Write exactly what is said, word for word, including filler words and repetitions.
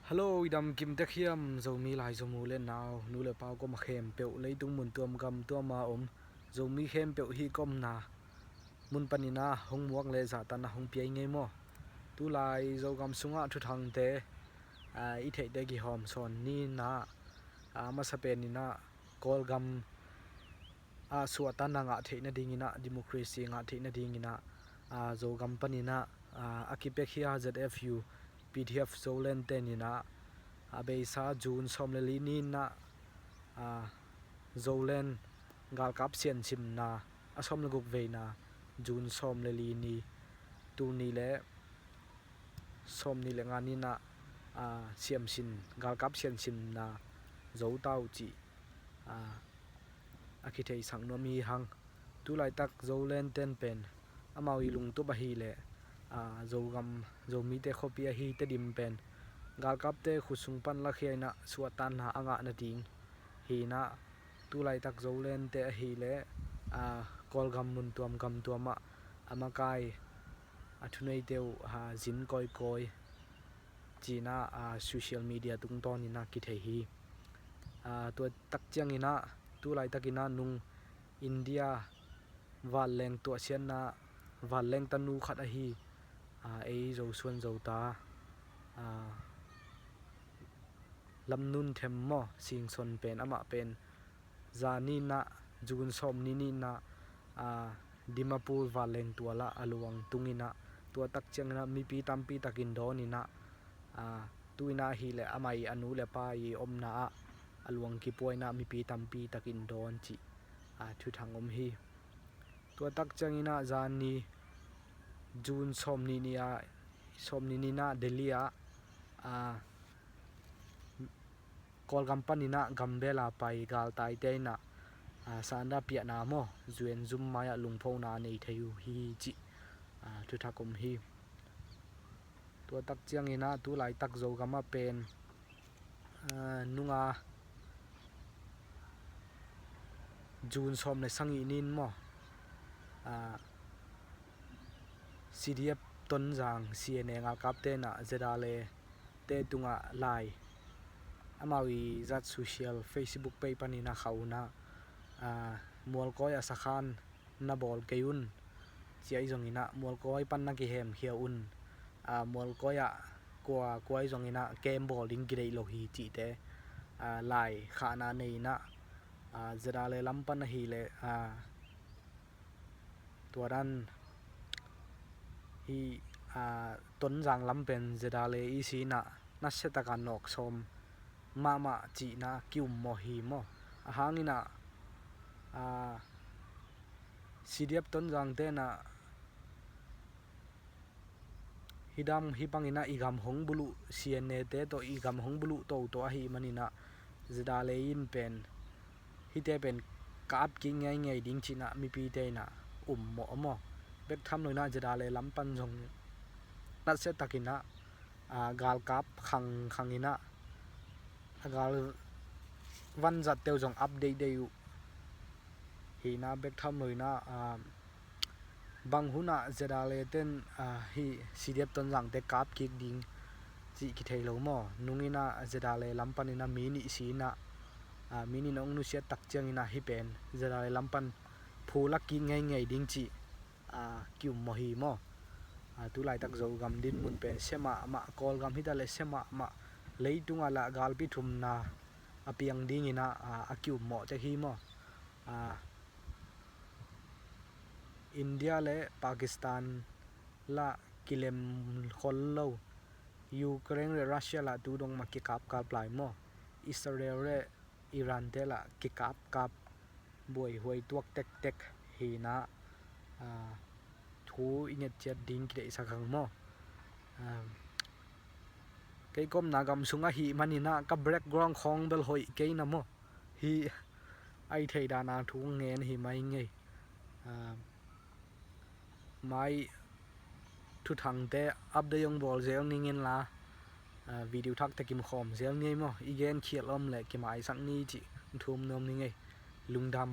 Hello, i dam kim tek hiam, Zomi lai Zomu le nau, nu le pa koma khempeuh, leitung mun tuam gam tuama om Zomi khempeuh hih ka omna mun panin ah hong muak le zahtan ah hong pia ing ei maw? Tulai Zogam sungah thuthangte, aa, i theihte kihawm sawn ni in ah, aa, masa penin ah Kawlgam ah suahtakna ngah theih nadingin ah, democracy ngah theih nadingin ah, aa, Zogam panin ah, aa, a kipia khia Z F U, P D F Zoland tenin ah, a beisa June sawm le li ni in ah, aa, Zoland galkap siansimna, a sawm le guk veina June sawm le li ni, tul nih le sawm nih le nga ni in ah, aa, siamsin, galkap siansimna zo ta uh cih, aa, a kitheisak nuam hi hang. Tulaitak Zoland ten pen amau i lungtup ahih leh, aa, Zogam, Zomite khuapi ahi Tedim pen galkapte khut sung pan lakhia in ah suahtakna a ngah nading hi in ah, tulaitak Zolandte ahih leh, aa, Kawlgam mun tuam gam tuam ah a makai, a thuneite uh, aa, zin kawikawi ci in ah, aa, social media tungtawnin ah kithei hi. Aa, tua tak ciangin ah, tulaitakin ah nung India vanleng tuahsiatna, vanleng tanu khat ahi, aa, ei Zosuan Zota, aa, Lamnunthem maw, Singson pen, amah pen zani in ah, June sawm nih ni in ah, aa, Dimapur vanleng tual ah a luang tung in ah, tua tak ciangin ah mipi tampi takin dawn in ah, aa, tu in ah ahih leh amah i a nu le pa i omna ah a luang kipua in ah mipi tampi takin dawn cih, aa, thuthang om hi. Tua tak ciangin ah zani June sawm nih ni ah, sawm nih ni in ah Delhi ah, aa, Kawlgam panin ah gambel a pai galtaite in ah, aa, sanda piahna maw, zuenzum mai-ah lungphona nei thei uh hi cih, aa, thuthak om hi. Tua tak ciangin ah tulaitak Zogam ah pen, aa, nunga June sawm le sagih ni in maw, aa, C D F Tonzang C N A galkapte in ah Z R A te tungah lai, amau i zat social Facebook page panin ah khah un ah, aa, Mualkawi ah sakhan na bawl kei un, ci ahi zongin ah Mualkawi pan na kihemkhia un, aa, Mualkawi ah kua, kua ahi zongin ah camp bawl ding kideih lo hi cihte, aa, lai khahna nei in ah, aa, Z R A lam pan ahih leh, aa, tua dan hi, aa, Tonzang lam pen Z R A i si in ah nasia takin nawk sawm mahmah cihna ki-ummawh hi maw. Ahang in ah, aa, C D F Tonzangte in ah hih dam hih bangin ah i gam hong buluh, C N A te tawh i gam hong buluh toto ahih manin ah Z R A in pen hihte pen kap kik ngeingei ding ci in ah mipite in ah ummawh a maw. Bek tham lo in ah Z R A lam pan zong nasia takin ah, aa, galkap khangkhang in ah, a gal vanzatte uh zong ap deihdeih uh hi in ah, bek tham lo in ah, aa, bang hun ah Z R A ten, aa, hih C D F Tonzangte kap kik ding cih kithei lo maw. Nung in ah Z R A lam panin ah mi nih si in ah, aa, mi nih in hong nusiat tak ciangin ah hih pen Z R A lam pan phu lak kik ngeingei ding cih, aa, ki-ummawh hi maw. Aa, tulaitak Zogam dinmun pen sia mahmah, Kawlgam hi ta leh sia mahmah, leitungah lah galpi thumna a piang dingin ah, aa, a ki-ummawh tek hi maw. Aa, India le Pakistan lah kilem khol lo, Ukraine le Russia lah tu dong mah kikapkap lai maw, Israel le Iran te lah kikapkap, buaihuai tuak tektek hi in ah, aa, thu i ngetciat ding kideihsak hang maw. Aa, kei ka omna gam sung ahih manin ah ka background khawng bel hoih kei na maw. Hih a i theih dan a thu ngen hi mai ngei. Aa, mai thuthangte update hong bawl zel ning in la, aa, video thakte kim khawm zel ni ei maw. I gen khial om leh kimaisak ni cih thum nuam ning ei. Lungdam.